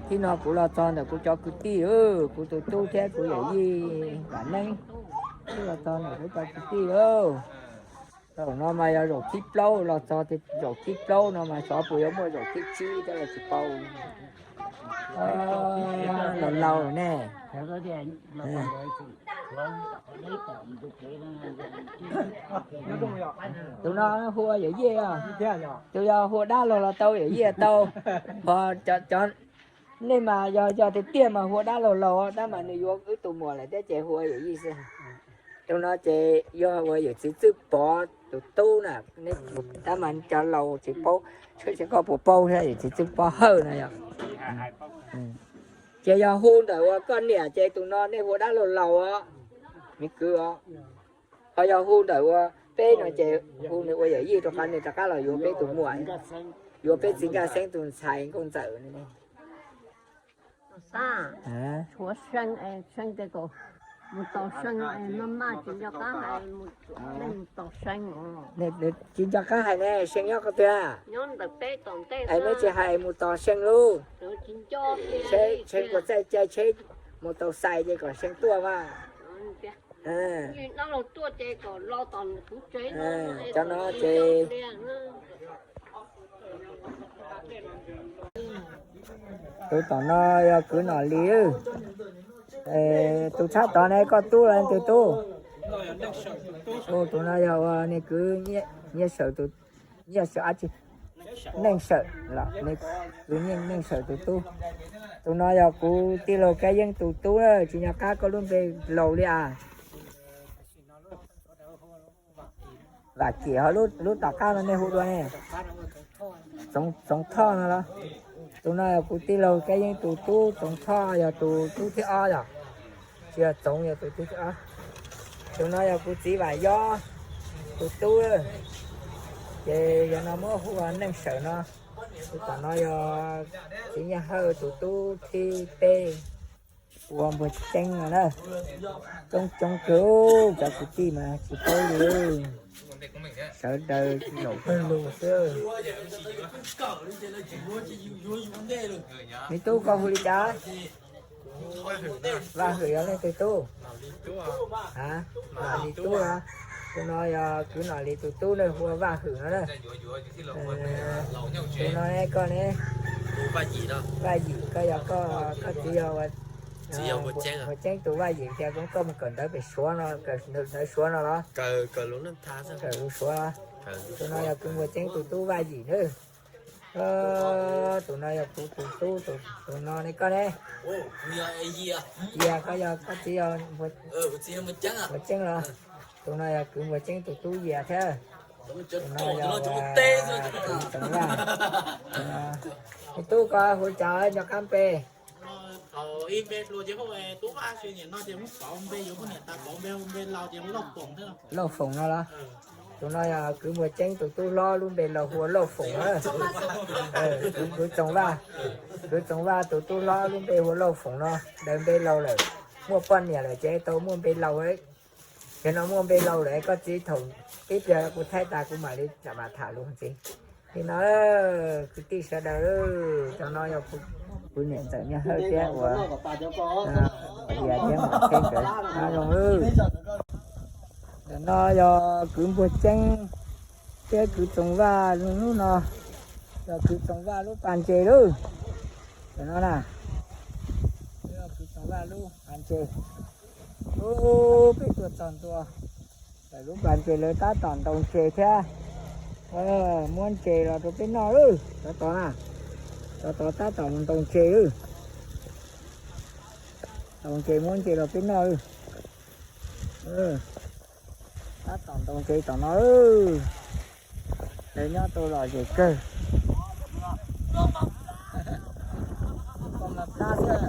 Thib no kuv los txog ntawm kuv cov kwv tij, kuv tus tub thiab kuv yawm yij Vam Neeb, twb los txog ntawm kuv cov kwv tij lawm. Zaum no mas yog zaum thib plaub, los txog zaum thib plaub no mas xyov puas yuav muaj zaum thib tsib thiab los tsis paub. Laus laus ne. Tus no hu ua yawm yij os. Tus yog hu ua dab laug los tau, yawm yij tau. Ho cov, nej mas yog, yog tiag tiag mas hu ua dab laug laus, tab mas nws yuav wb tus muam lawm thiab ces hu ua yawm yij xwb. Tus no ces yog uas yawm txiv Txwj Pov tus tub na, tab mas cov laus tsis paub, tsis paub puas paub thiab, yawm txiv Txwj Pov Hawj no yog. Ces yog hu ntawm uas koj niam ces tus no nej hu ua dab laug laus os, me kwv os. Ho yog hu ntawm uas peb no ces hu nws ua yawm yij rau qhov nws rov qab los yuav peb tus muam, yuav peb txiv Nkaj Xeeb tus ntxhais nkauj ntxawm. Tshuav see, see ces kom mus tos see, maj maj tsis nco qab hais, nej mus tos see os. Tsis nco qab hais ne, see nyob qhov twg? Nyob ntawm peb tom ntej. Es neb tsis hais mus tos see lub, tsheb puas txaij cai, tsheb mus tau xais ces kom see tuaj mas. Cov no ces tus tom no yog kwv Nom Lis. Tus tshab tod ne koj tub los tus tub? Tus no yog ua nws kwv Nyiaj Sawm, Nyiaj Sawm, Neej Sawm los, kwv Neej Sawm tus tub. Tus no yog kuv tij laug Kab Yeeb tus tub, tsis nco qab koj lub npe laus li as. Vam Kim, ho lub tom qab no nej hu dua ne? Txoov Thoj no los? Tus no yog kuv tij laug Kab Yeeb tus tub, Txoov Thoj yog tus tub thib ob yog, tsis yog Txoov yog tus tub thib ob. Tus no yog kuv txiv Vam Yob tus tub, ces yog no muab hu ua Neej Sawm no. Tus tom no yog txiv Nyiaj Hawj tus tub thib peb, ua Npuag Ceeb no na. Coob coob kawg, cov kwv tij mas tsis paub li, sawv daws laus pawg lug xwb. Me tub, koj hu li cas? Vaj Hwm yog leej twg tub? Nom Lis tub. Tus no yog kwv Nom Lis tus tub, nws hu ua Vaj Hwm no na. Tus no ne, koj ne? Vaj Yim, koj yog, koj txiv yog Npuag Ceeb tus Vaj Yim, tias koj mus kawm ntawv pem Suav no, kawm ntawv Suav no los? Kawm lus Suav. Tus no yog kwv Npuag Ceeb tus tub Vaj Yim na. Tus no yog kuv tus tub, tus no ne, koj ne? Yias, koj yog, koj txiv yog Npuag Ceeb los? Tus no yog kwv Npuag Ceeb tus tub Yias thiab. Tus no yog Txoov Vaj. Me tub, koj hu cas nco qab npe? Lauj Foom no los? Tus no yog kwv Npuag Ceeb tus tub hlob, lub npe laus hu ua Lauj Foom na. Kwv Txoov Vaj, kwv Txoov Vaj tus tub hlob lub npe hu ua Lauj Foom no, daws npe laus lawm, muaj poj niam lawm ces tau muaj npe laus. Yog no muaj npe laus lawm, koj txiv, thaum ib pliag kuv thaij tas kuv mam li mam tham lus ntxiv. Li no, kwv tij sawv daws, cov no yog kuv niam ntxawm Nyiaj Hawj thiab uas Yias thiab Maiv Xeeb nkawd, nyob zoo. Ntawm no yog kwv Npuag Ceeb thiab kwv Txoov Vaj, hnub no yog kwv Txoov Vaj lub pas ntses lawm. Ntawm no na, yog kwv Txoov Vaj lub pas ntses. Ub, peb tuaj txog ntua ntawm lub pas ntses, lawv tab tom ntaus ntses thiab. Muab ntses los rau peb noj lawm, tsov tod na, tsov tod tab tom ntaus ntses lawm. Ntaus ntses, muab ntses los peb noj lawm. Tab tom ntaus ntses tom no. Lawv nyob tau lom zem kawg. Tus ko mas plab xwb.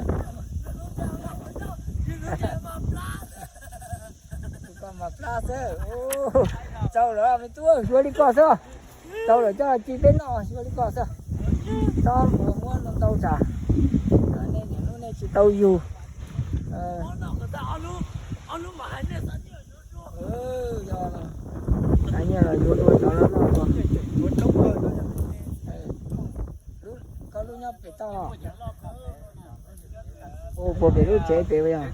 Tus ko mas plab xwb. Tsau lawm me tub, yuav li ko xwb. Tsau lawm coj ci peb noj, yuav li ko xwb. Tsob muaj muab ntau ntau tsam nej niam hnub nej tsis tau yug. Yog, hais nyiaj los yuav dua cov loj loj ko. Koj lub nyob Puag pem lub tsev pem yog.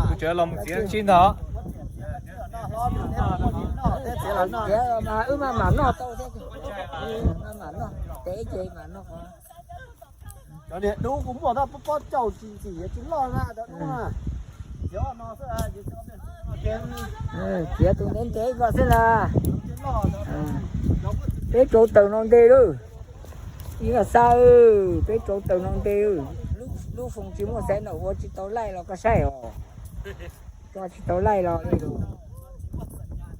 Kuv tsev los mus txiav tsis ntag. Txiav mas wb maj mam noj tau thiab. Maj mam noj, tev ces mam noj. Cov niag dub kuv muaj no pob pob caug tsis ntxim tsis loj na cov dub na. Txiav tus ntev ntev ko xwb na. Peb rauv taws no nte lawm. Ib xav, peb rauv taws no nte. Lub foos tsis muaj xaiv no ua tsis tau laij los koj saib os. Tso tsis tau laij los li.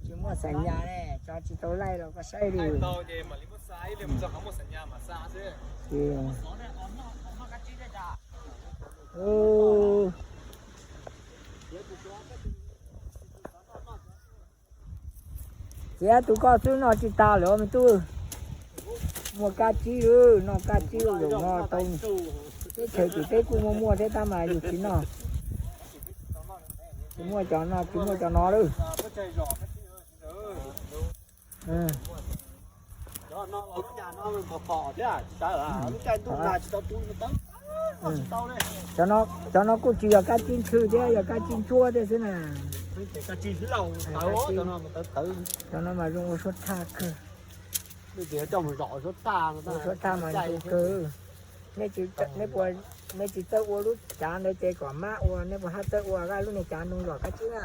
Tsis muaj xaiv nyas ne, tso tsis tau laij los koj saib li. Txiav tus koj xwb noj tsis tas lawm me tub. Muaj kab tsib lawm, noj kab tsib zaum no tau. Teb chaws tim peb kuj muaj muaj thiab tab mas yus tsis noj. Tsis muaj cov no, tsis muaj cov no lawm. Cov no kuj tsis yog kab tsib ntxhw thiab, yog kab tsib ntsuab thiab xwb na. Cov no mas zoo ua suab thaj kawg. Ua suab thaj mas zoo kawg. Nej tsis txawj ua lub cav ntawd ces kom mab ua, nej puas haj txawj ua lub niag cav ntoo zom kab tsib na?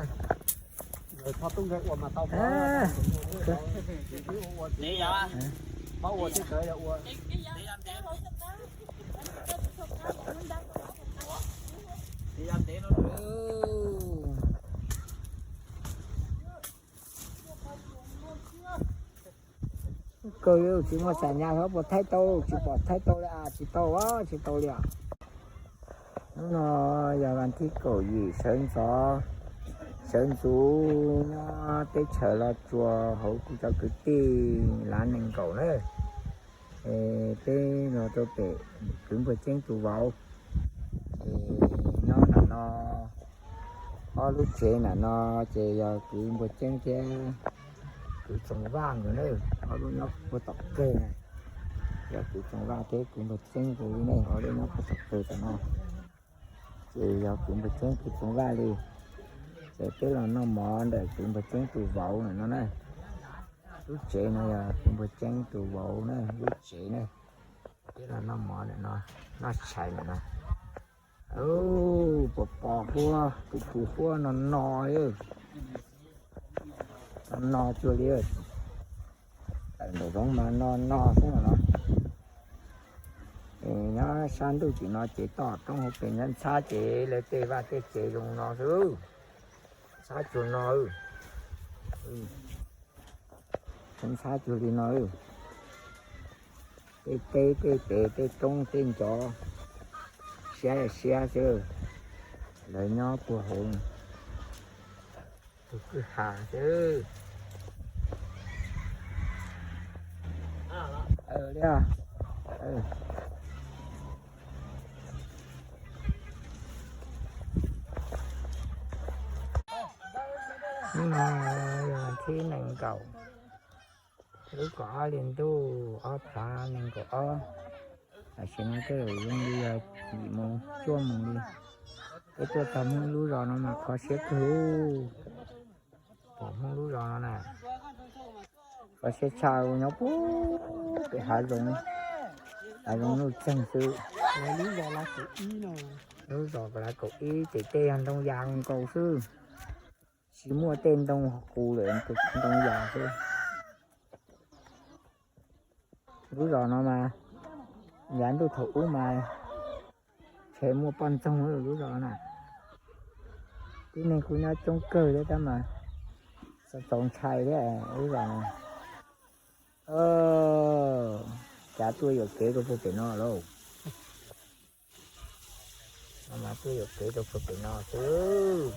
Kawg, tsis muaj xam nyas xyov puas thaij tau, tsis pom thaij tau li as, tsis tau, tsis tau li os. Hnub no yog vas thib kaum yim sawv ntxov, sawv ntxuv nyob teb chaws Los Tsuas hauv kuv cov kwv tij lav nees nkaum na. Es peb los rau pem kwv Npuag Ceeb tus vauv. Es nyob nram no, ob lub tsev nram no ces yog kwv Npuag Ceeb thiab kwv Txoos Vaj nkawd na. Ob lub nyob puag tom kawg na, yog kwv Txoos Vaj thiab kwv Npuag Ceeb nkawd li ne, ob lub nyob puag tom kawg tom no. Ces yog kwv Npuag Ceeb kwv Txoos Vaj li. Ces peb los noj mov ntawm kwv Npuag Ceeb tus vauv ntawm no na. Lub tsev no yog kwv Npuag Ceeb tus vauv na, lub tsev na. Peb los noj mov ntawm no, noj tshais ntawm no. Puas pom huab, tus tus huab no no, no no cuag li. Tawm nraum zoov mas no no xwb no. Es nyob sab ntuj tim no ces toj roob hauv pes ntxhab ntxhab ces lawv tej vaj tej tsev zoo no xwb. Ntxhab cuag no, ntxhab cuag li no. Tej teb tej pem tej roob tej ncov siab siab xwb. Lawv nyob puag hauv tus kwj ha xwb. Li, hnub no yog thib nees nkaum, lub kaum ob hli ntuj ob phav nees nkaum ob. Tam sim no twb zoo li yog yim moos cuaj moos li. Peb tuaj txog Hmoob lub zos no mas kho siab kawg. Pom Hmoob lub zos no na, kho siab tshaj, nyob puag pem hav zoov, hav zoov nuj txeeg xwb. Lub zos Kaum Lav kaum ib ces tej yog ntoo yas nkaus xwb. Tsis muaj tej ntoo qus lawm, ntoo yas xwb. Lub zos no mas yav ntuj thaum ub mas ntshe muaj poj ntxoog lub zos na. Tib neeg kuj nyob coob kawg thiab tab mas txaus ntshai thiab lub zos no. Cav tuaj yuam kev rau puag pem no lauj. Mas tuaj yuam kev rau puag pem no xwb.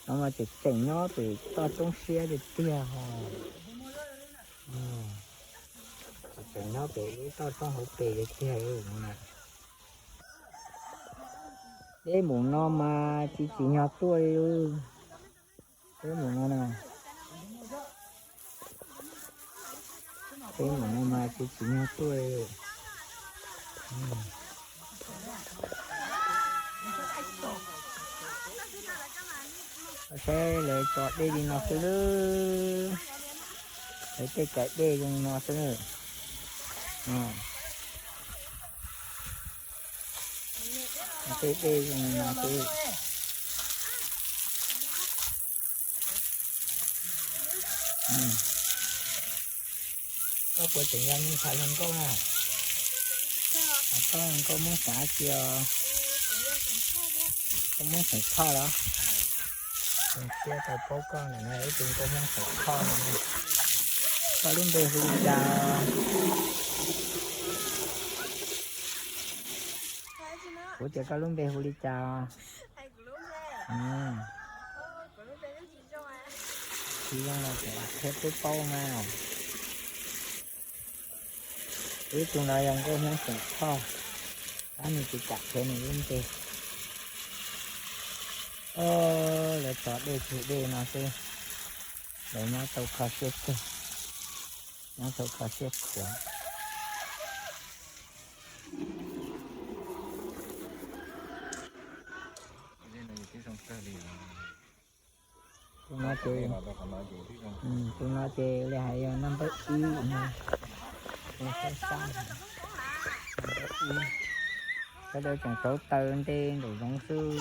No mas tseem tseem nyob pem toj roob siab tiag tiag os. Tseem tseem nyob pem lub toj roob hauv pes tiag tiag na. Dej mus no mas tsis tsim nyog tuaj li. Dej mus no na, dej mus no mas tsis tsim nyog tuaj li. Saib lawv tso dej li no xwb, lawv tej kaim dej zoo no xwb. Tej dej zoo no xwb. Koj puas tseem yog me ntxhais hluas nkauj na? Koj hluas nkauj Hmoob xeem dab tsi os? Koj Hmoob xeem Thoj los? Tus siab tau paub koj ntawm no ib tug nkauj Hmoob xeem Thoj no. Koj lub npe hu li cas? Kuv tias koj lub npe hu li cas? Tsis zoo los tseem qhia peb paub mas. Ib tug no yog nkauj Hmoob xeem Thoj, tab nws tsis kam qhia nws lub npe. Lawv tso dej tsug dej no xwb, lawv nyob tau kho siab kawg, nyob tau kho siab khuav. Tus no ces, tus no ces li hais yog naj npawb ib no, sab sab, naj npawb ib. Sawv daws tseem rauv taws ntej nraum zoov xwb,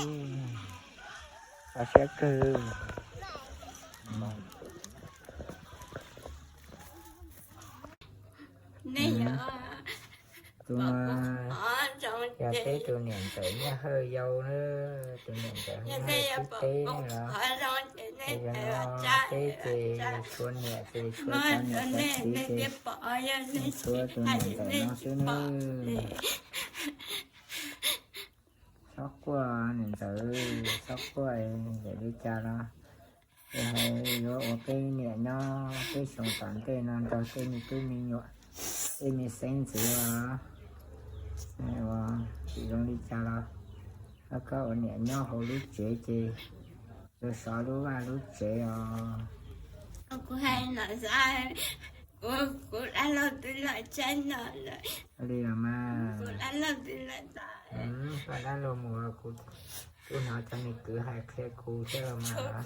kho siab kawg. Tus no yog peb tus niam ntxawm Nyiaj Hawj yau na, tus niam ntxawm Nyiaj Hawj tib teb no. Yog no peb ces tshuav niam ces tshuav cov niam cov txiv ces tshuav tus niam ntxawm no xwb nawb. Txhob quaj niam ntxawm, txhob quaj, yam li cas los es hais yuav ua peb niam nyob peb xyoo tom ntej no nrog tej me tub me nyuam, tej me xeeb ntxwv os. Tsis zoo li cas los koj ua niam nyob hauv lub tsev ces yuav sov lub vaj lub tsev os. Kuv hais no xav, kuv, kuv dab laug twb los tshab no lawm. Li los mas, kuv dab laug twb los txog, koj dab laug mus, kuv hnov cov me kwv hais qhia kuv thiab los mas.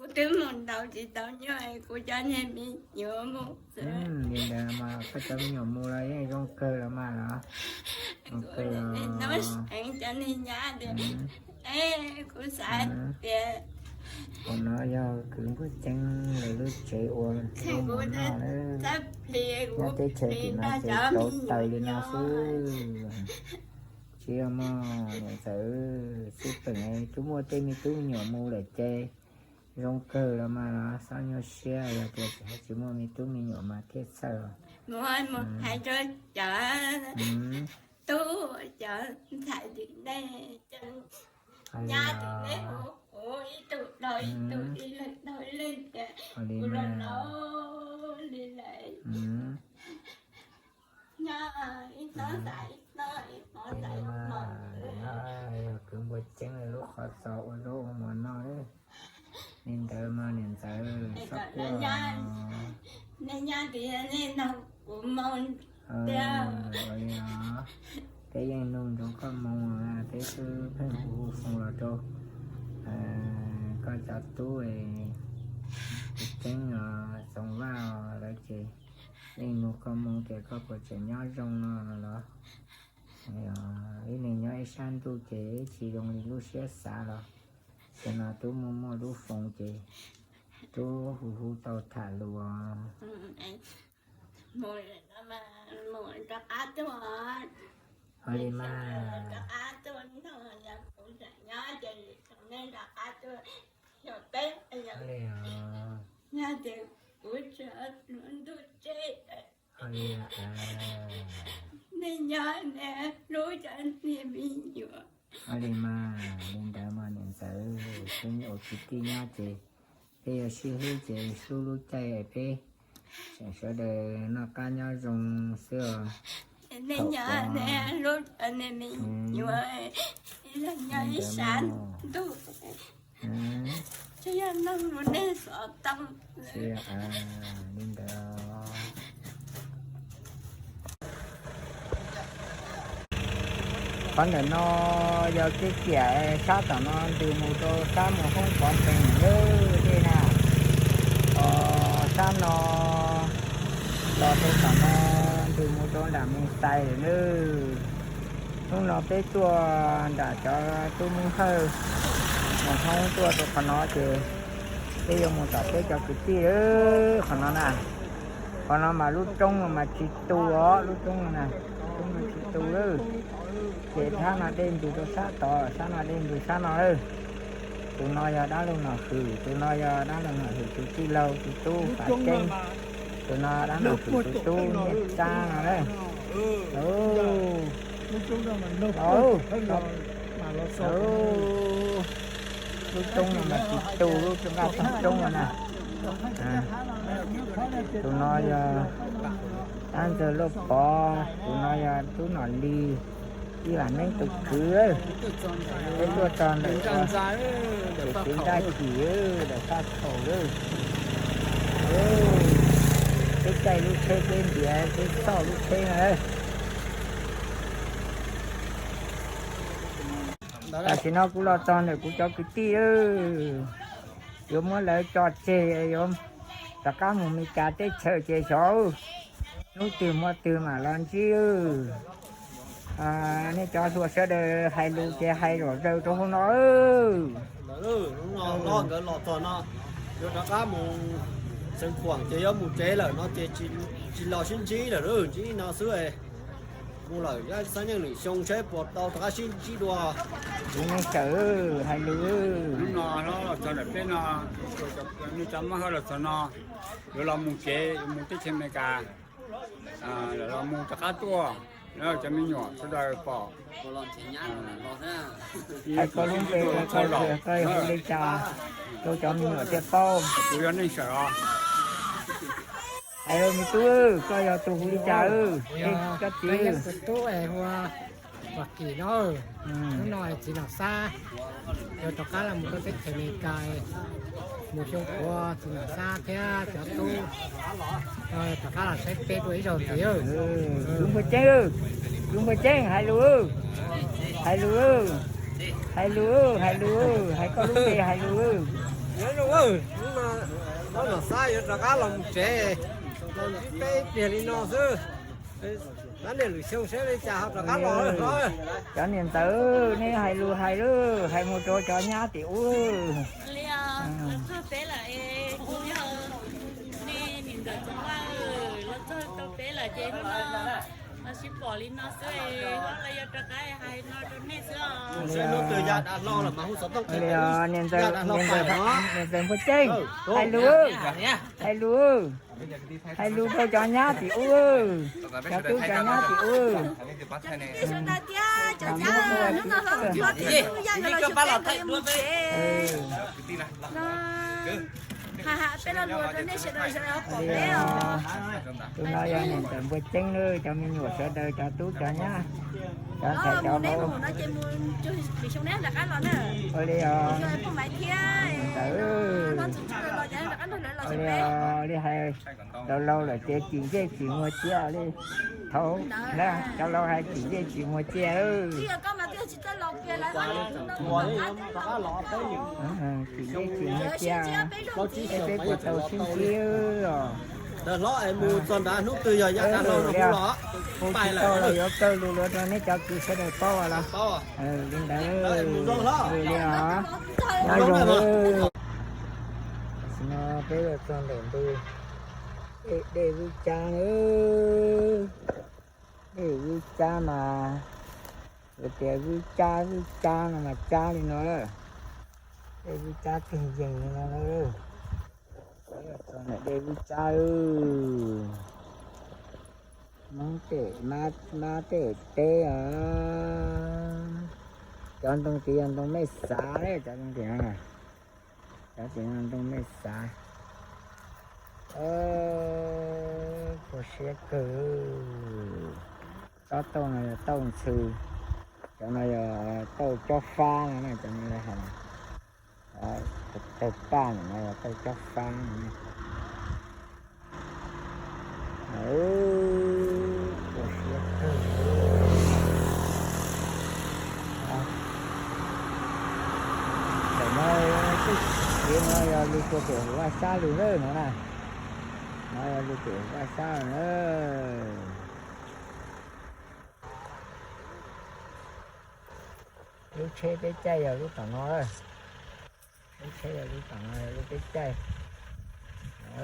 Kuv twb mus ntaus tsis tau nyuj, kuv cov niag me nyuam mus. Li ntawd mas koj cov me nyuam mus los yeej zoo kawg los mas los. Zoo kawg los. Cov niag nyab tias, kuv xav tias, tus no yog kwv Npuag Ceeb lawv lub tsev ua lub mov noj na. Nyob teb chaws tim no ces rauv taws li no xwb. Tsis yog mog niam ntxawm, xib peem twb muaj tej me tub me nyuam mus lawm ces zoo kawg los mas los, txhob nyuaj siab, yog tias tsis muaj me tub me nyuam mas thiaj txhawj. Mus hais rau cov tub cov ntxhais tim nej, cov nyab tim nej, ib tug dhau ib tug, ib leeg dhau ib leeg tias kuv los laus li lawm. Nyob ib hnob xav ib hnob, ib hmob xav ib hmob. Yog kwv Npuag Ceeb lub qhov txos ua zaub ua mov noj. Li ntawd mas niam ntxawm txhob quaj. Nej nyob tias nej nrog kuv moo tiag. Peb yeej nug ntsoov koj moo, peb twb pheej hu hu foos los rau koj cov tub Ceeb os, Txoov Vaj os lawv ces yeej nug koj moo tias koj puas tseem nyob zoo no los. Ib leeg nyob ib sab ntuj ces tsis zoo li lub siab xav los. Tam no twb muaj muaj lub foos ces twb hu hu tau tham lus os. Mus rov qab tuaj. Ho li mas. Rov qab tuaj no, yog kuv tseem nyob ces nej rov qab tuaj xyuas peb. Li os. Nyob ces kuv tseem lub ntuj tseb. Ho li os. Nej nyob nej hlub cov niag me nyuam. Ho li mas, li ntawd mas niam ntxawm, peb ua kwv tij nyob ces peb yuav sib hlub ces hlub lub caij peb tseem sawv daws noj qab nyob zoo xwb os. Nej nyob, nej lub, nej me nyuam, los nyob ib sab ntuj, tsuas yog mloog lus nej xov tooj. Li ntawd. Qhov ntawm no yog kev ciam sab tom no ntws mus rau sab mus hoob pov npees lawm tej na. Os, sab no los rau tom no ntws mus rau nram Moos Xais lawm nawb. Hnub no peb tuaj nram cov tub Hmoob Hawj mus hoob tuaj rau qhov no ces peb yuav mus tom peb cov kwv tij lawm qhov no na. Qhov no mas lub roob no mas tsis tu os, lub roob no na, lub roob no tsis tu lawm. Ces sab no dej ntws rau sab tod, sab no dej ntws sab no lawm. Tus no yog dab laug Nom Hwm, tus no yog dab laug Nom Hwm tus tij laug tus tub Fav Ceeb, tus no dab Nom Hwm tus tub Nyiaj Tsab no lawm. Lub roob no mas tsis tu, lub nqaj thoob roob no na. Tus no yog dab ntxawg Lauj Pov, tus no yog tub Nom Lis, ib vam neeb tus kwv. Peb tuaj txog ntawm tus txiv Ntaj Kis lawm, Faj Khaum lawm. Peb caij lub tsheb peb ntiav peb txhoj lub tsheb no. Tam sim no kuv los txog ntawm kuv cov kwv tij lawm, yuav muab lawv tso tseg, yuav rov qab mus Meskas teb chaws ces xyov hnub twg hmo twg mam los ntsib. Nej cov hluas sawv daws hais lus ces hais zom zaws rau hauv no. Nkawd los txog no, yuav rov qab mus Xeev Khuam ces yuav mus tsev lawm no ces tsis los sib ntsib lawm, ntsib no xwb. Mus lawm xab yeej lwm xyoo saib puas tau rov qab sib ntsib dua. Tus neeg txawm hais lus. Hnub no los txog ntawm peb no, nej cov Hmoob Hawj los txog no, yuav los mus tsev, yuav mus teb chaws Amelikas, lawm los mus rov qab tuaj, cov me nyuam sawv daws pom. Hais koj lub npe, koj yog hu li cas, rau cov me nyuam thiaj paub. Kuv yog Neej Sawm os. Hais me tub, koj yog tus hu li cas? Koj txiv. Tus tub es hu ua Vam Kim no. Hnub no txiv Nom Xab yuav rov qab los mus rau teb chaws Amelikas, mus xyoo puav txiv Nom Xab thiab cov tub rov qab los saib peb dua ib zaug ntxiv. Tus Npuag Ceeb, tus Npuag Ceeb, hais lus, hais lus, hais lus, hais lus, hais koj lub npe, hais lus. Nom Xab yuav rov qab los mus tsev, los ntsib peb ib pliag li no xwb. Tab nim lwm xyoo saib li cas ho rov qab los. Cov niam ntxawm, nej hais lus hais lawm, hais mus rau cov nyab tim ub. Li os, los txog peb lawm es kuv yog nej niam ntxawm Txoov Vaj, los txog rau peb lawm ces hnub no los sib pom li no xwb, los yuav rov qab hais no rau nej xwb os. Li os, niam ntxawm, niam ntxawm Npuag Ceeb, hais lus, hais lus, hais lus rau cov nyab tim ub, cov tub cov nyab tim ub. Hnub no los txog peb lawm es kuv yog Nom Xab, los yuav rov qab hais no rau nej xwb os. Tus no yog niam ntxawm Npuag Ceeb lawm, cov me nyuam sawv daws, cov tub cov nyab, cov ntxhais cov vauv. Ua li os, ua li os, li hais laus laus lawm ces cim ntsej cim muag cia li. Thaum cov laus hais cim ntsej cim muag cia. Cim ntsej cim muag cia, peb puas tau sib ntsib os. Hu tsis tau los yuav kawg lus luag rau neb cov kwv sawv daws paub los. Li ntawd, li os, nyob zoo. Tam sim no peb los txog ntawm ntug dej Vwj Cab na. Dej Vwj Cab mas, lawv tias Vwj Cab, Vwj Cab no mas cab li no, dej Vwj Cab kawg yees li no. Dej Vwj Cab, Hmoob tej, Mab tej teb os. Cov ntoo tid yog ntoo mej xav, cov ntoo tid no, cov tid no ntoo mej xav. Kho siab kawg. Tsob tauj no yog tauj ntxhw, cov no yog tauj cob fab no na, cov no yog hais, tauj paj no yog tauj cob fab no. Ua siab kawg. Tam no, tam no yog lug puag pem Huv Vaj Sab lug lawm no na. No yog lug pem Huv Vaj Sab lawm. Lub tsheb peb caij yog lub tom no. Lub tsheb yog lub tom no, lub peb caij. No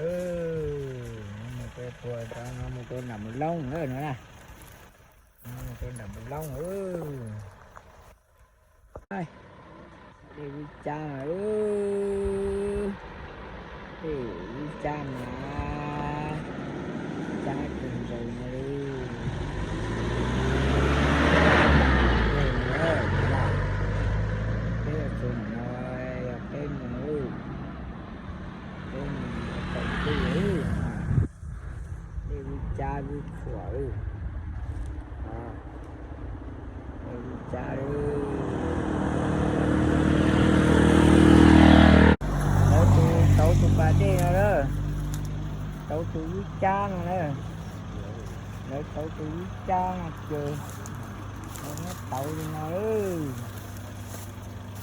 mus rau puag, no mus rau nram Mus Loob lawm no na. Mus rau nram Mus Loob. Dej Vib Cab mas, dej Vib Cab mas, cab kawg nkaus no li. Peb tus no yog peb mus, peb mus tau twg. Dej Vib Cab Vib Khuam, dej Vib Cab. Lawv tus, tauv tus pas dej no lawm, tauv tus Vib Cab no na. Lawv tauv tus Vib Cab no ces lawv muab tauv li no.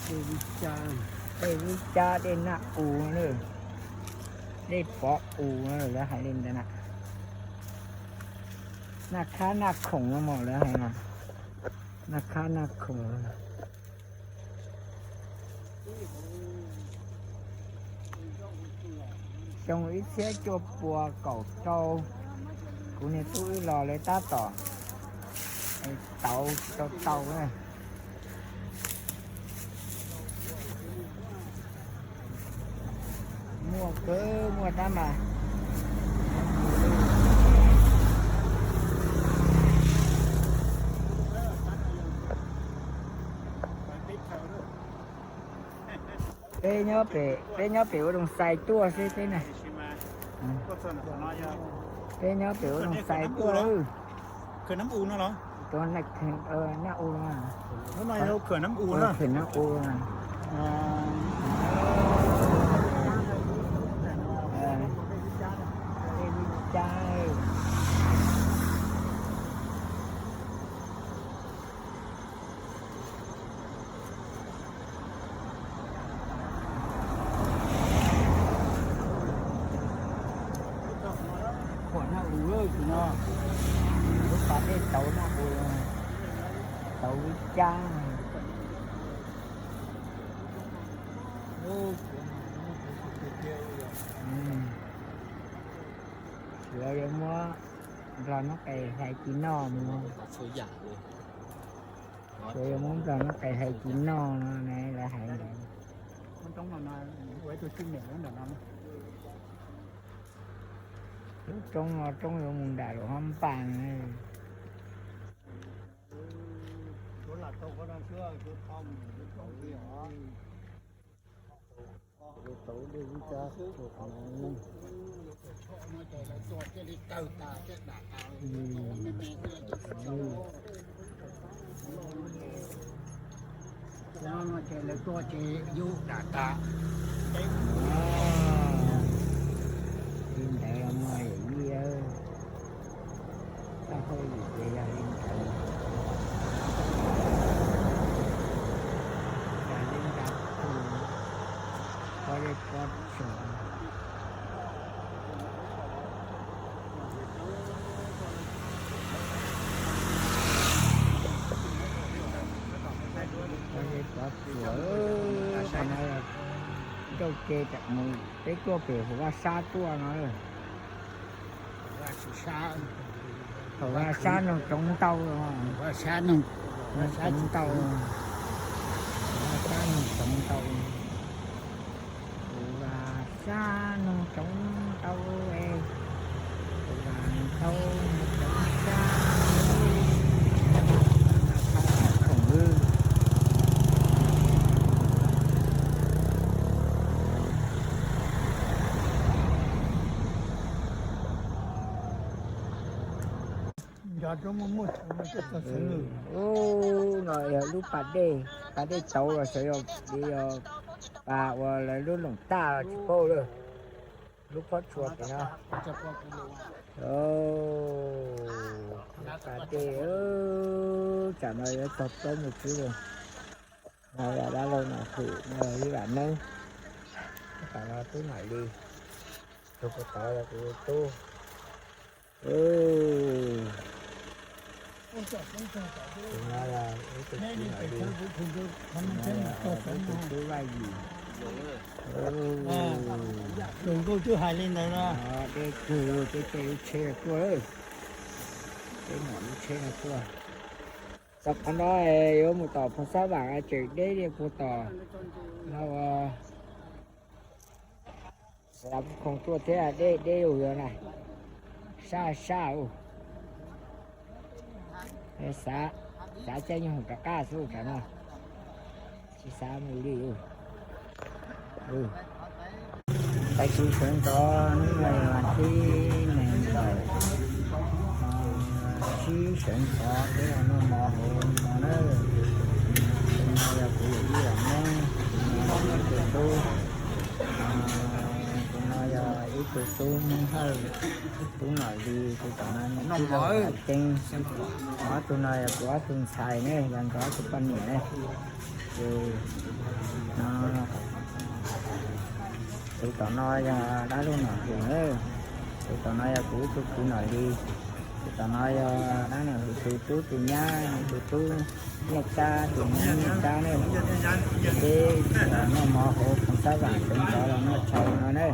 Dej Vib Cab, dej Vib Cab, dej Naj U no na. Dej Pov U no lawv hais li ntawd na. Naj Khab Naj Khoom no mas lawv hais na. Naj Khab Naj Khoom. Xyoo ib txhiab cuaj pua kaum rau, kuv niag tub wb los lawv tab tom tauv tsis tau tau na. Muaj kawg, muaj tab mas. Peb nyob pem, peb nyob pem ua Doos Xais tuaj xwb peb na. Peb nyob pem ua Doos Xais tuaj. Tus Naj U no, Naj U no. Khuam Naj U tus no, lub pas dej tauv Naj U, tauv Vib Cab. Tsuav yuav muab nplog nub qes hlais ci noj mus. Tsuav yuav muab nplog nub qes hlais ci noj no na, lawv hais ntawd. Lub roob no roob yuav mus nram lub hab npas na. Ces lawv tuaj ces yus dam tas. Li ntawd los mas yawm yij, txoj hauj lwm ces yog li ntawd. Cas li ntawd, pob zeb pob tsuas. Pob zeb pob tsuas, qhov no ncauj ke tam mus peb tuaj pem Huv Vaj Sab tuaj no. Thaum Vaj Sab noog tsoov ntau, Vaj Sab noog tsoov ntau, Vaj Sab noog tsoov ntau, Vaj Sab noog tsoov ntau, Vaj Ntau tsoov sab, khoom wb. Ub, no yog lub pas dej, pas dej tauv los xyov yog li yog pas uas lawv lub loom taj los tsis paub lawm. Lub pob tsuas pem no. Pas dej, tsam no yuav txog plaub mus tsib lawm. No yog dab laug Nom Hwm, no yog ib vam neeb. Tam no tub Nom Lis, tus puag tod yog kuv tub. Tus no yog ib tug tub Nom Lis, tus no yog ib tug tub Vaj Yim. Tus nkauj twb hais li ntawd no. Deb kawg, peb caij lub tsheb no tuaj, peb mam lub tsheb no tuaj. Txog qhov no yuav mus tom Phoos Xab Vam tseem deb li puag tom no ua Xav Khoom tuaj thiab, deb deb ua na, sab sab ua. Xav, xav caij nyuj hoom rov qab xwb tsam no, tsis xav mus li. Tab sis sawv ntxov hnub no yog vas thib nees nkaum tsib, sawv ntxov peb los noj mov hauv no na. Tus no yog kuv yawm yij Vam Neeb, tus no yog ib tug tub, tus no yog ib tug tub Hmoob Hawj, tus tom no nws tij laug Vam Ceeb. Ob tug no yog kuv ob tug ntxhais ne, yog nkawd ob tug poj niam ne. Ces no, tus tom no yog dab laug Nom Hwm na, tus tom no yog kuv ib tug kwv Nom Lis, tus tom no yog dab laug Nom Hwm tus tub tus nyab, tus tub Nyiaj Tsab, tus nyab Nyiaj Tsab na. Peb los noj mov hauv Phoos Xab Vam, sawv ntxov los noj tshais no na.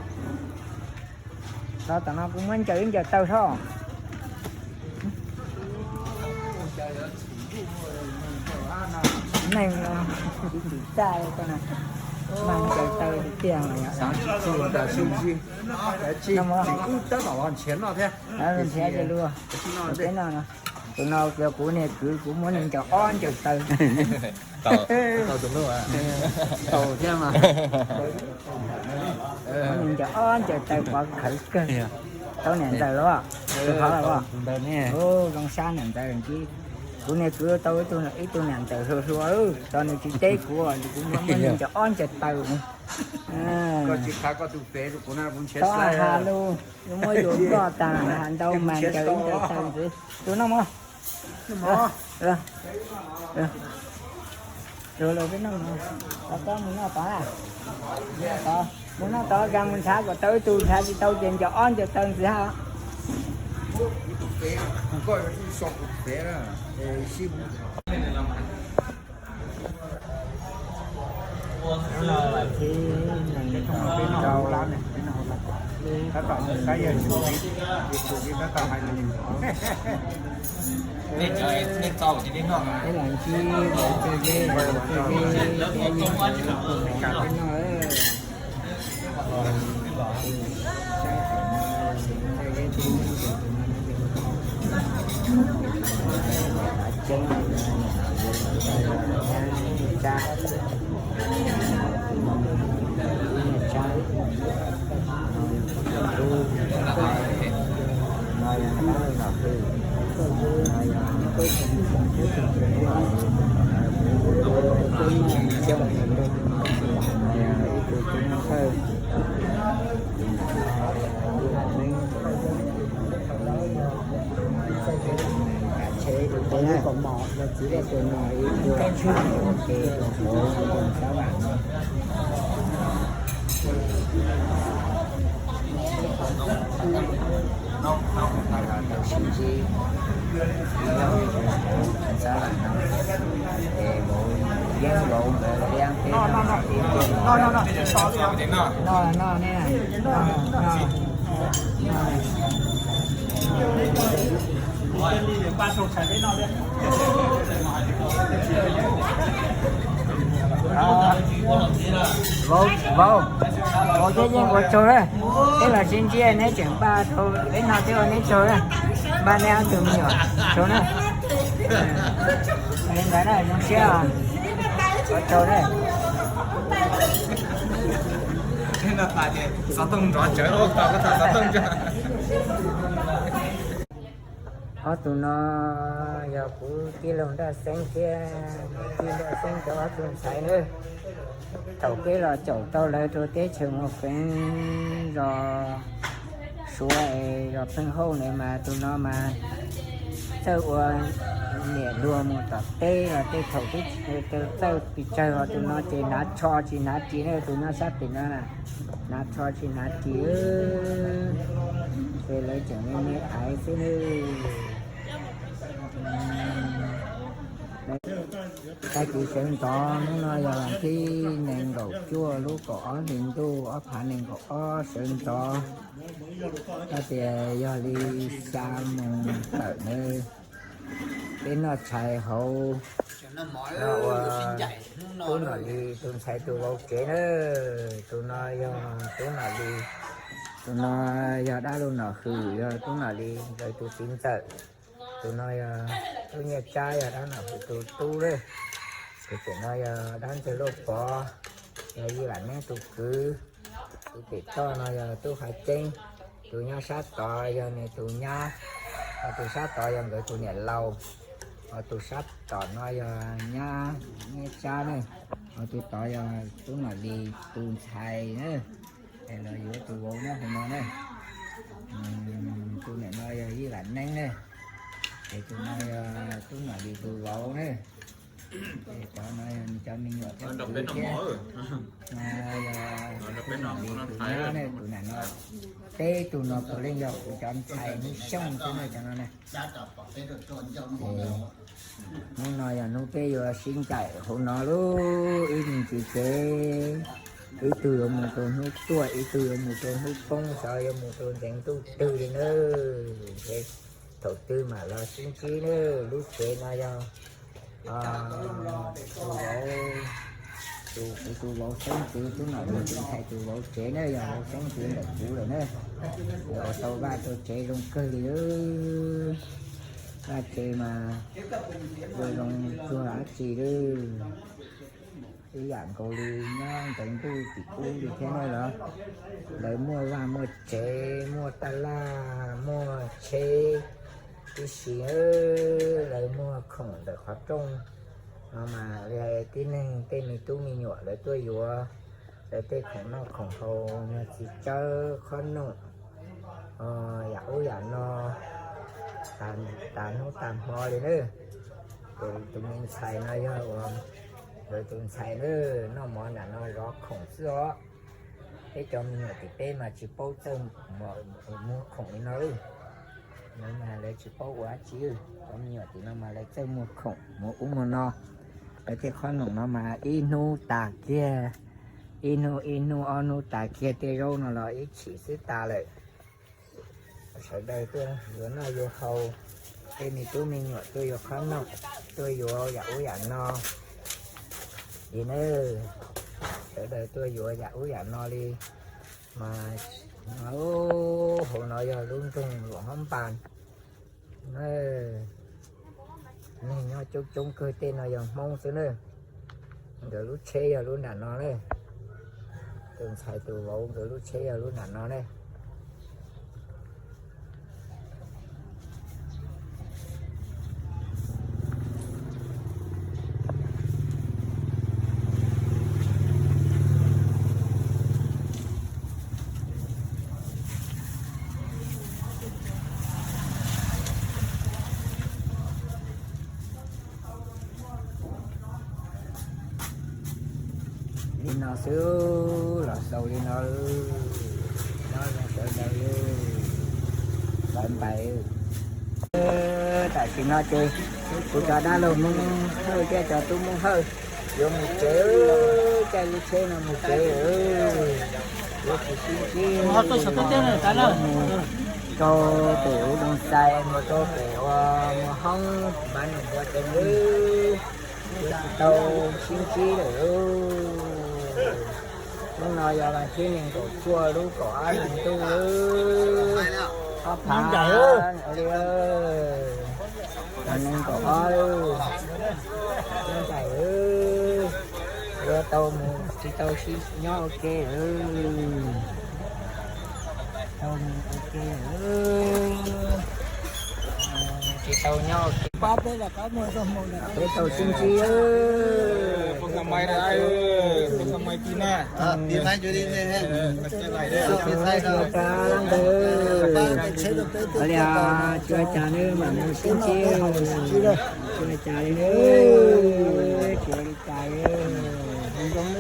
Los tom no kuv muab ncaws ib ncaws taw soj. Neeg no tsis txaj li ko na, mas ncaws taw tiag tiag. Nrhiav ces luag, peb no no. Tus no yog kuv niag kwv, kuv muab nws ncaws ob ncaws taw. Tau thiab mas. Muab nws ncaws ob ncaws taw pov khawv kawg. Tau niam ntxawm los, tus qhov los, zoo sab niam ntxawm ntsis. Kuv niag kwv tau ib tug niam ntxawm hluas hluas, tau nws tsis teb kuv, kuv muab nws ncaws ob ncaws taw. Tau ha lug, muab yus ploj tag ha ntau mas ncaws ib ncaws taw ntxiv. Tus noj mov. Tus los peb noj mov, tos koj mus noj tod. Mus noj tod, mus noj tod, kag mus nrhav kom tau ib tug, nrhav tsis tau ces ncaws ob ncaws taw ntxiv ha. Vauv, vauv, vauv thiab yeej ua tsaug na. Peb los sib ntsib neb tseem npaj rau peb noj thiab ua neb tsaug na. Npaj neb ob tug me nyuam tsaug na. Li ntawd na, zoo siab os. Ua tsaug na. Xov tooj nrov tsawv, xov tooj nrov. Ob tug no yog kuv tij laug Nraj Xeeb thiab tij Nraj Xeeb cov ob tug ntxhais na. Thaum peb los caum tau lawv rau teb chaws Muas Feev zos Suav es zos Pheej Hauj na mas tus no mas txawj ua niam hluas mus tom teb los tej thaum twb txawj pes tsawg os, tus no ces hnav tsho tsis hnav ris na, tus nyob sab pem no na, hnav tsho tsis hnav ris, ces lawv tseem me me aiv xwb na. Tag kis sawv ntxov hnub no yog vas thib nees nkaum cuaj lub kaum ob hlis ntuj ob phav nees nkaum ob sawv ntxov, hais tias yog li xya moos tawm na, peb noj tshais hauv no ua Tub Nom Lis tus ntxhais tus vauv tsev na. Tus no yog Tub Nom Lis, tus no yog dab laug Nom Hwm, yog Tub Nom Lis nkawd tus txiv ntxawm. Tus no yog Tub Nyiaj Tsab, yog dab Nom Hwm tus tub lawm. Tus pem no yog dab Ntxawg Lauj Pov, yog Yij Vam Neeb tus kwv. Tus pem toj no yog Tub Hav Ceeb, tus nyob sab tod yog nws tus nyab, ho tus sab tod yog nkawd tus niam laus, ho tus sab tom no yog nyab Nyiaj Tsab na, ho tus tod yog Tub Nom Lis tus ntxhais na, es los yuav tus vauv nyob hauv no na. Tus niam no yog Yij Vam Neeb na, es tus no yog Tub Nom Lis tus vauv na. Cov no yog cov me nyuam thiab, tus nyab na, tus nam no, peb tug no puav leej yog kuv cov ntxhais Hmoob Xyooj xwb na cov no na. Hnub no yog hnub peb yuav sib ncaim hauv no lauj, ib me ntsis ces ib tug yuav mus rau hnub tuaj, ib tug yuav mus rau hnub poob, xyov yuav mus rau ntxeev ntuj twg li na. Ces thaum twg mam los sib ntsib na. Lub tsev no yog tus vauv, tus, kuv tus vauv xeeb ntxwv, Tub Nom Lis tus ntxhais tus vauv tsev na, yog vauv xeeb ntxwv ntawm kuv lawm na. Ua tau vaj tau tsev zoo kawg li. Vaj tsev mas zoo zoo txog dab tsi li. Ib yam nkaus li nyob ntxeev ntuj tim ub li thiab na los. Lawv muaj vaj muaj tsev, muaj taj laj, muaj tsheb tib si. Lawv muag khoom ntawm qhov rooj no mas tib neeg tej me tub me nyuam lawv tuaj yuav lawv tej khoom noj khoom haus, muag txiv tsawb, qhob noom, yam ub yam no tas hnub tas hmo li na. Ces tus me ntxhais no yog uas nkawd tus ntxhais na, noj mov nram no zov khoom xwb os. Peb cov me nyuam tim peb mas tsis paub txawj muag khoom li no. Lawv mas lawv tsis paub ua dab tsi. Cov me nyuam tim no mas lawv txawj muag khoom muag ub muag no. Lawv tej qhob noom no mas ib hnub tas kiag, ib hnub ib hnub ob hnub tas kiag, tej zaub no los ib chim xwb tas lawm. Sawv daws tuaj yuav noj yuav haus, tej me tub me nyuam tuaj yuav qhob noom, tuaj yuav yam ub yam no li na. Sawv daws tuaj yuav yam ub yam no li mas, hauv no yog lub nroog Luam Hab Npas. Neeg nyob coob coob kawg, tej no yog Hmoob xwb na. Nkawd lub tsheb yog lub nram no na. Tus ntxhais tus vauv nkawd lub tsheb yog lub nram no na. Li no xwb los xaus li no, nyob zoo sawv daws, bye bye. Tam sim no ces kuv cov dab laug Hmoob Hawj thiab cov tub Hmoob Hawj yuav mus tsev, caij lub tsheb no mus tsev, yuav tsis sib ntsib, mus rau pem ub Looj Xais, mus rau pem ua mus hoob mas nws ua teev, yuav tsis tau sib ntsib lawm. Hnub no yog vas thib nees nkaum cuaj lub kaum ob hlis ntuj, ob phav li, vas nees nkaum ob, ncaim, yuav tau mus tsis tau sib nyob ua ke lawm. Tau mus ua ke lawm. Tau nyob peb tau sib ntsib. Ua li tsis ua cas nawb, mam mus sib ntsib. Tsis ua cas li nawb, tsis ua li cas li. Ntawd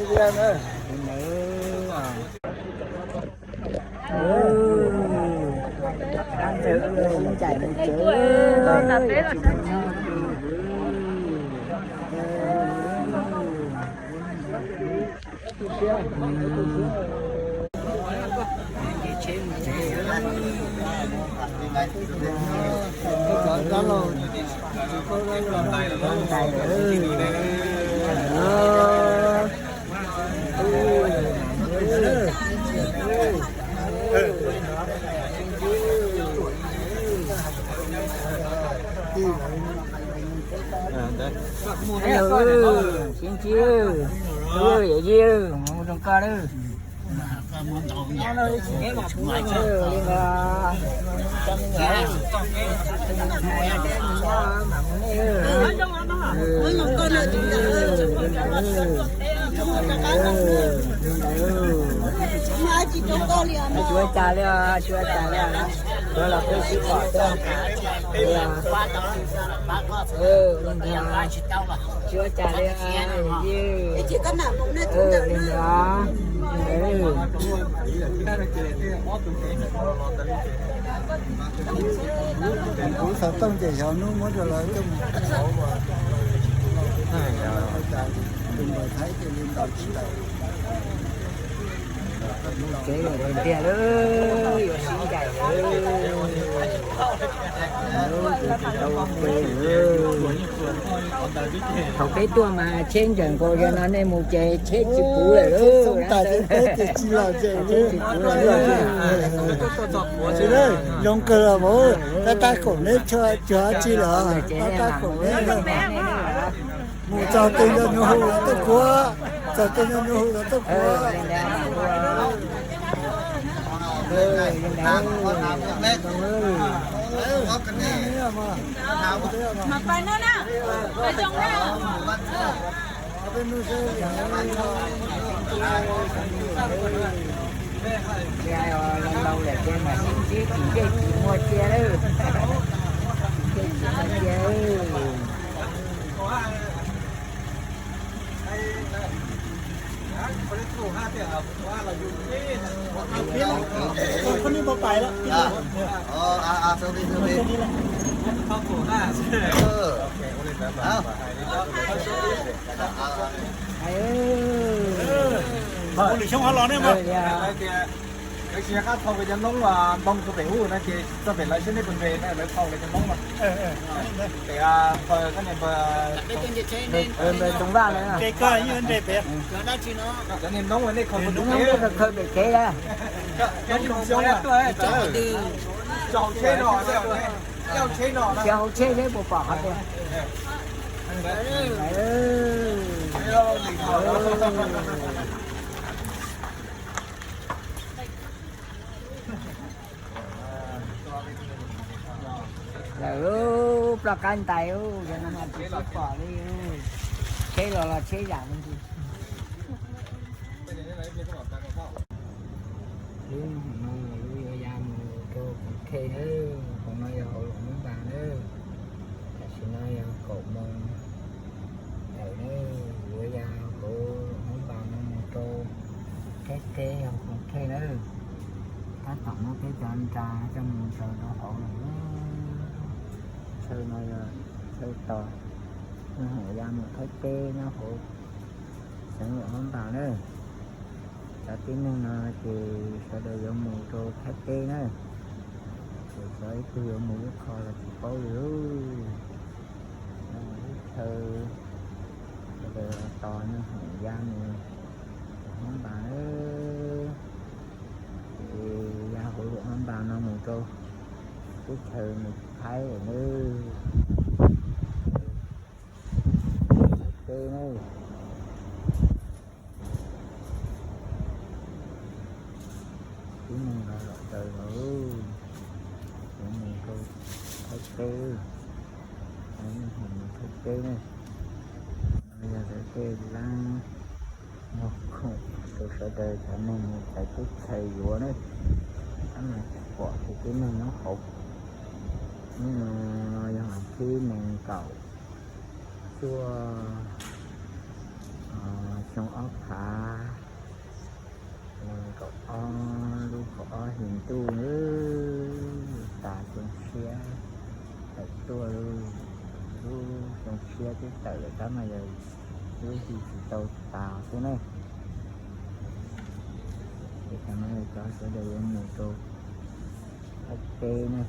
sib ncaim mus tsev. Sib ntsib, yawm yij, mus zoo koj lawm. Tsis ua cas li, tsis ua cas li, tsuas los peb sib pom xwb. Tsis ua cas li, li ntawd. Kuv xav tooj ces xyov hnub muab rau lawv coj mus, tus npawg Thaib cia li ntaus tsis tawm. Mus tsev lawm tiag lauj, yuav sib ncaim lawm. Thaum peb tuaj mas tsheb ntsawm nkaus, yog no nej mus ces tsheb tsis puv lawm lauj. Zoo kawg los mus, tab tab kaum neb tsis lawm, tab tab kaum neb. Mus txog twg nco nyuag hu los tuaj kuv, txog twg nco nyuag hu los tuaj kuv. Los laus lawm ces mam sib ntsib, tsis ntsib tsis muaj cia lawm. Tsis ntsib tsis muaj cia. Ua lwm xyoo ho los ne mas. Lawv siv qab thau cov noob ntoo rau pem ub no ces txog pem lawv saib neb puas nres, lawv thau lawv cov noob no. Pem npawg, npawg Txoov Vaj na. Nres kawg, yeej nres pem. Cov niag noob nej khaws pem kev, cov noob xyoob, txog hauv tsheb no, txog hauv tsheb seb puas pom qhov twg. Lawm, ploj qab ntais, yog no mas tsis pom li. Tsheb los los tsheb zam li ntsis. Lub no yog lub yuav ya mus rau Koom Khej nawb, qhov no yog hauv Luam Hmoob Npas nawb. Tam sim no yog kaum moos tawm nawb, yuav ya hauv Luam Hmoob Npas no mus rau Thaib teb hauv Koom Khej nawb. Tab tom muab peb cov nra coj mus ntsaws rau hauv lawm. Chaw no yog chaw tos nyob hauv ya mus Thaib teb nyob hauv xeev Luam Hmoob Npas nawb. Cov tib neeg no ces sawv daws yuav mus rau Thaib teb na, ces xyov ib tug yuav mus ib qho los tsis paub li. Lub chaw sawv daws tos nyob hauv ya mus Hmoob Npas, ces ya hauv Luam Hmoob Npas no mus rau teb chaws Thaib lawm nawb. Teb na. Tib neeg los los tsaws los, yuav mus rau Thaib teb. Mus thawj teb ne, yog lawv tej lab muag khoom rau sawv daws cov neeg mus txais teb txais yuav ne, tab mas pom ces tib neeg nyob hauv. Hnub no yog vas thib nees nkaum cuaj xyoo ob phav nees nkaum ob, lub kaum ob hli ntuj, tas xyoo tshiab tawm tuaj, lub xyoo tshiab twb tawm lawm tab mas yog lub hli tsis tau tas xwb ne. Ces tam no cov sawv daws yuav mus rau thawj teb ne.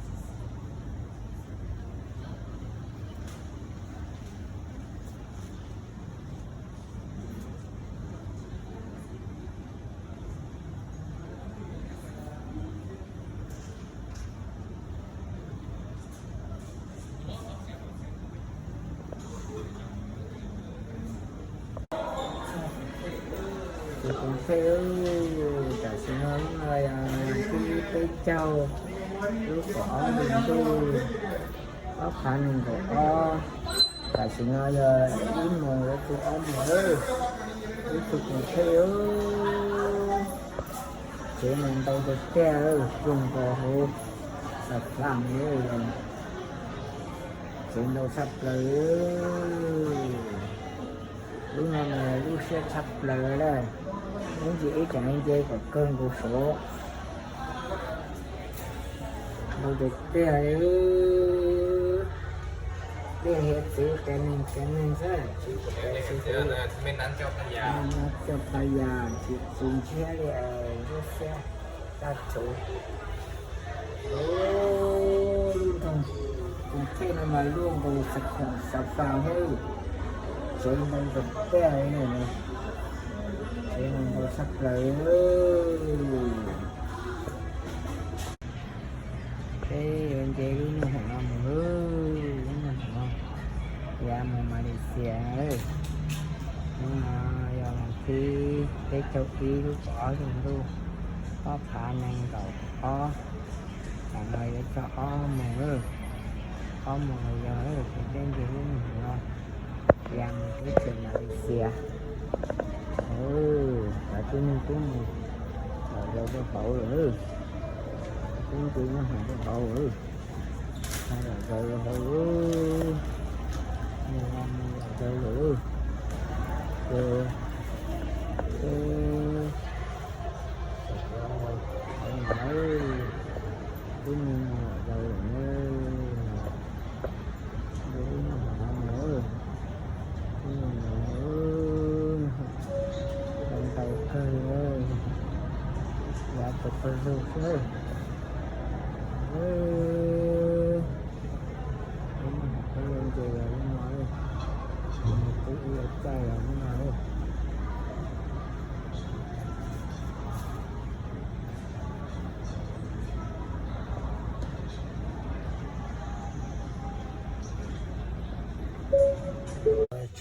Tus kwv tij, tam sim no lub no yog thib peb caug, lub kaum ob hli ntuj, ob phav nees nkaum ob. Tam sim no yog ib moos yuav txog ob moos lawm. Ib tug kwv tij, tsev neeg ntau tiag tiag, zoo nkaus hauv xav fam li, tsev ntau tshaj plaws. Lub no mas lub siab tshaj plaws lawm, ib ntsis ib tseem nce kom kawg nkaus saud. Ntau tiag tiag li. Dej hiav txwv qias neeg qias neeg xwb, tsis qias tsis qias. Coj pha yas tsis tsis ntshiab li, lub siab tag tsuv. Lub nroog Koos Thej no mas luaj nkaus xav khoom xav fas hwb. Tsev ntau tiag tiag li, tsev ntau tshaj plaws. Peb yuav nce lub nyuag hoom no mus, lub nyuag hoom no yav mus Malaysia. Lub no yog vas thib peb caug ib lub kaum ob hli ntuj, ob phav nees nkaum ob. Tam no yuav txog ob moos, ob moos los yog ces peb nce lub nyuag hoom no yav mus teb chaws Malaysia. Cov tib neeg twb mus lom zaws rau hauv lawm, twb nce nyuag hoom rau hauv lawm. Lom zaws rau hauv, mus mus lom zaws lawm. Ces twb mus mus lom zaws lawm. Ntau kawg, yav tau pawg lug xwb. Lub no peb yuav nce los lub no, twb ib caij los lub no.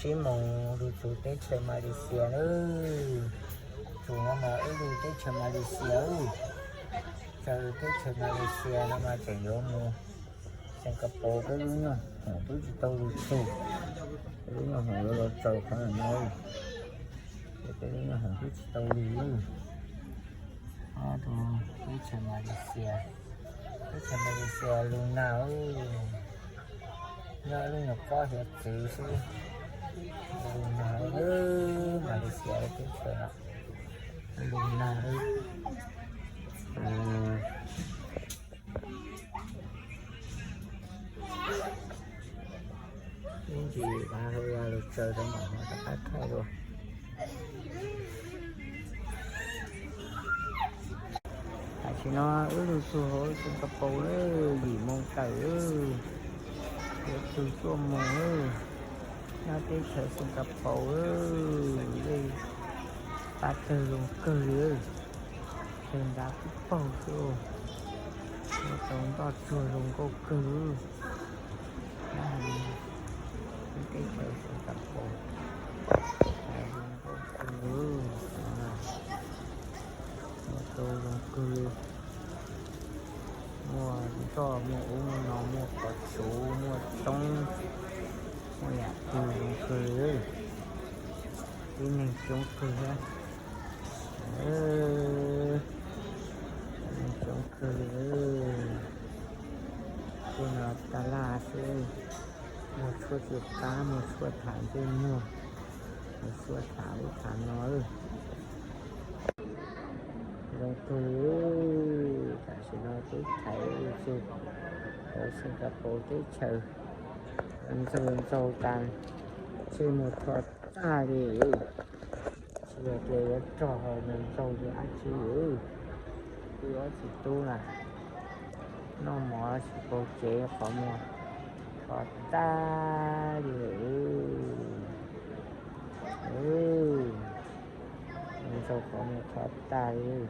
Tsib moos lug txug teb chaws Malaysia lawm. Txug no mas wb lug teb chaws Malaysia, txug teb chaws Malaysia no mas tseem yuav mus Singapore, peb lub nyuag hoom twb tsis tau lug txug, peb lub nyuag hoom yuav los txaus qhov no, ces peb lub nyuag hoom twb tsis tau lug lawm. Teb chaws Malaysia, teb chaws Malaysia lug nag, nyob lub nyuag pob hiav txwv xwb, lug nag, Malaysia teb chaws no lug nag. Ib ntsis lug tsaws rau mam rov qab thaij dua. Tam sim no wb lug txug hauv Singapore lawm, yim moos tawm lawm, yuav txug cuaj moos lawm. Nyob teb chaws Singapore lawm, dej pab tawg zoo kawg li, tawg nrad tib paug xwb, muaj tau ntoj tsuag zoo nkauj kawg. Nyob teb chaws Singapore zoo nkauj kawg, muaj tau zoo kawg li. Muaj ntoj, muaj ub muaj no, muaj qhov tsuv, muaj roob, Muaj yam twg zoo kawg li, tib neeg coob kawg thiab. Tib neeg coob kawg li. Tej no tab laj xwb, muaj tshuaj tsis qab, muaj tshuaj tham ntsej muag, muaj tshuaj tham ub tham no. Zoo kawg li. Tam sim no teb chaws ua txug hauv Singapore teb chaws, ntxaug ntxaug tas, ntsej muag rho tag li. Tsis yog tias yuav rog, ntseg ntseg li dab tsi. Wb ob txiv tub na, noj mov tsis paub tsev, qhov muag rho tag li. Ntseg qhov muag rho tag li.